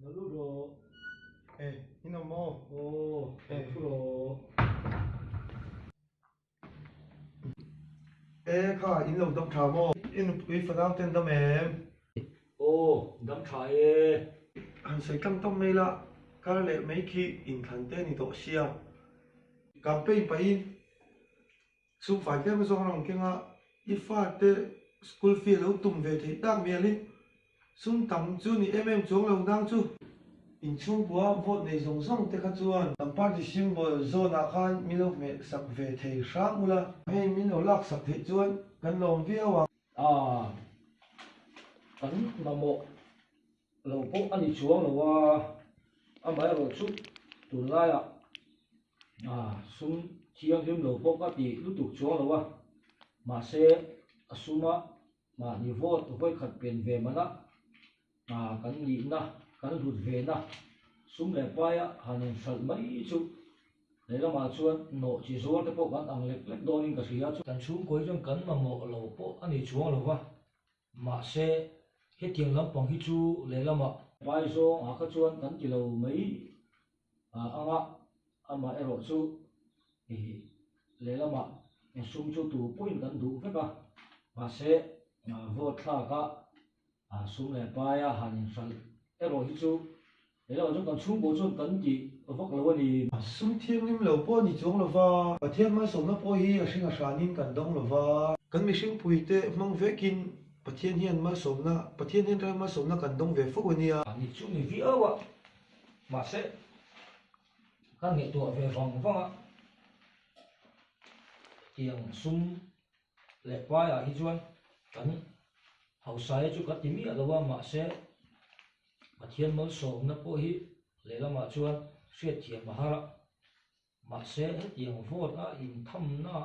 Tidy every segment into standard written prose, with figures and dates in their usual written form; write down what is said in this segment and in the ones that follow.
Na lut rawh. E, in awm maw? Aw, E. thu rawh. E kha, in lo dam tha maw? I nupui fanau ten dam em? Aw, dam tha e. Han sawi tlang tawp mai la, kar leh mai khi inthlan te ni tawh sia. Campaign pahin Sum fai tlem zawng rawn keng a, i fate school fee lo tum ve theih tak mialin sum tam chu ni em em chuang lo nang chu. Inchhungkua vote nei zawng zawng te kha chuan kan party symbol zawn ah khan min lo hmeh sak ve thei hrang ula. Hei min lo lak sak theih chuan kan lawm viau ang. Ah, kan mamawh lo pawh a ni chuang lo a, amaherawhchu tunlaiah ah sum thianghlim lo pawh ka ti lutuk chuang lo a, mahse a suma mahni vote vawikhat pen ve mana ah kan nihna kan hlut vena sum leh paia han inhralh mai chu lehlamah chuan nawh chi zuar te pawh kan ang lek lek dawnin ka hria. Kan chhungkaw hi chuan kan mamawh lo pawh a ni chuang lo va. Mahse, hetiang lampang hi chu lehlamah. Pai zawng ah kha chuan kan ti lo mai ang a, amah erawh chu lehlamah sum chu tu pawhin kan duh vek a, mahse vote thlak a sum leh paia han inhralh erawh hi chu Lehlamah chuan kan chhungkaw chuan kan tih vak lo a ni. Sum thianghlim lo pawh a ni chuang lo va, Pathian malsawmna pawh hi a hring a hranin kan dawng lo va. Kan mihringpui te hmang vekin Pathian hian malsawmna, Pathian hian ram malsawmna kan dawng ve fo a nia. A ni chu ni viau a, mahse ka ngaihtuah ve vang vang a, tiang sum leh paiah hi chuan kan hausa hi chu ka ti miah lo a, mahse Pathian malsawmna pawh hi lehlamah chuan hriatthiam a har a, mahse hetiang vote a inthamna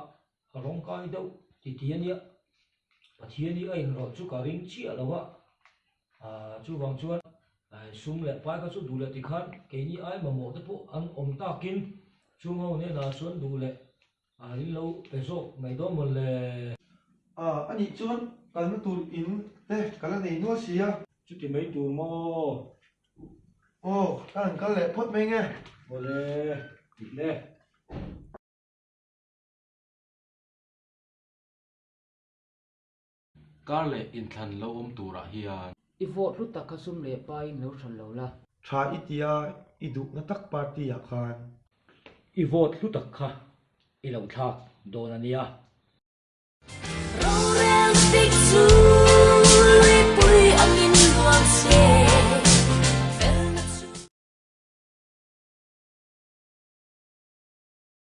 a rawngkai deuh ti ti a nia. Pathian hi a inrawlh chu ka ring chiah lo a, chuvang chuan sum leh pai kha chu duh leh tikhan keini ai mamawh te pawh an awm takin chung ho hnenah chuan duh leh A in lo pe zawk mai dawn mawn le. A, a nih chuan kalna tur in te ka la nei nual si a. Chuti mai tur maw? Aw, ka han kal leh phawt mai nge. Awle, tih le. Kar leh inthlan lo awm turah hian. I vote hlu tak kha sum leh paiin lo hran lo la. Tha i tia i duhna tak party ah khan. I vote hlu tak kha i lo thlak dawn a nia.